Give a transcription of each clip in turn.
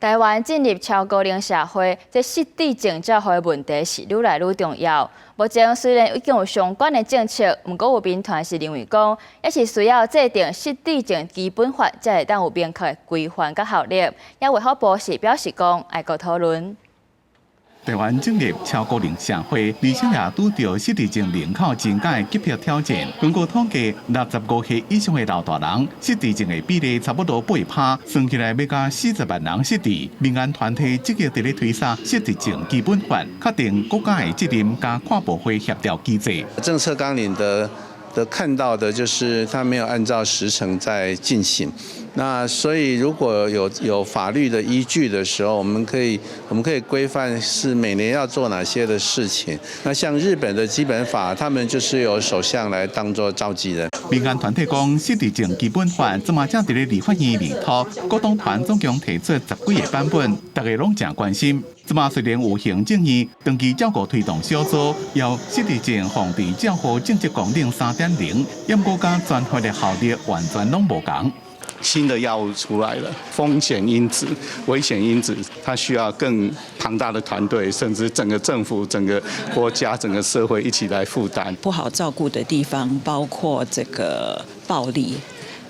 台灣進入超高齡社會，這失智症照護的問題是愈來愈重要。目前雖然已經有相關的政策，毋過有民團是認為講，猶是需要制定失智症基本法，才會當有明確的規範佮效力。也衛福部是表示講，愛閣討論。台灣進入超高齡社會，而且也拄著失智症人口增加的急迫挑戰。根據統計，65歲以上的老大人失智症的比例差不多8趴，算起來欲共40萬人失智。民間團體積極佇咧推捒失智症基本法，確定國家的責任佮跨部會協調機制。政策綱領的看到的就是他沒有按照時程在進行。那所以如果有法律的依據的時候，我們可以規範是每年要做哪些的事情。那像日本的基本法，他們就是由首相來當做召集人。民間團體講，失智症基本法這馬正佇咧立法院裡頭，各黨團總共提出十幾個版本，大家攏誠關心。這馬雖然有行政院長期照顧推動小組，由失智症防治照護政策綱領3.0，毋過佮專法的效力完全攏無仝。新的藥物出來了，風險因子、危險因子，它需要更龐大的團隊，甚至整個政府、整個國家、整個社會一起來負擔。不好照顧的地方包括這個暴力，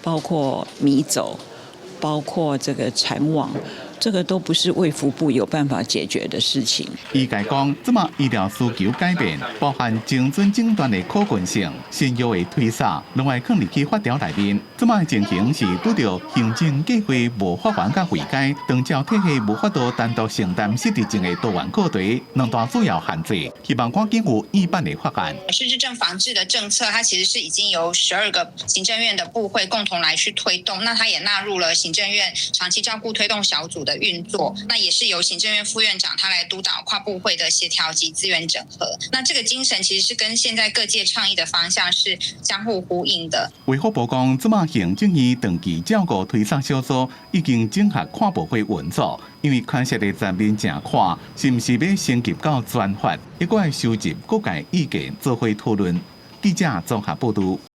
包括迷走，包括這個殘網。這個都不是衛福部有辦法解決的事情。醫界講，這馬醫療需求改變，包含精準診斷的可行性、新藥的推捒，攏愛囥入去法條內面。這馬的情形是拄著行政計劃無法源佮位階，長照體系無法度單獨承擔失智症的多元課題，兩大主要限制。希望趕緊有樣板的法案。失智症防治的政策，它其實是已經由12個行政院的部會共同來去推動，那它也納入了行政院長期照顧推動小組的運作，那也是由行政院副院長他來督導跨部會的協調及資源整合。那這個精神其實是跟現在各界倡議的方向是相互呼應的。衛福部講，這馬行政院長期照顧推捒小組已經整合跨部會運作，因為牽涉的層面誠闊，是毋是欲升級到專法，猶閣愛收集各界意見做伙討論。記者綜合報導。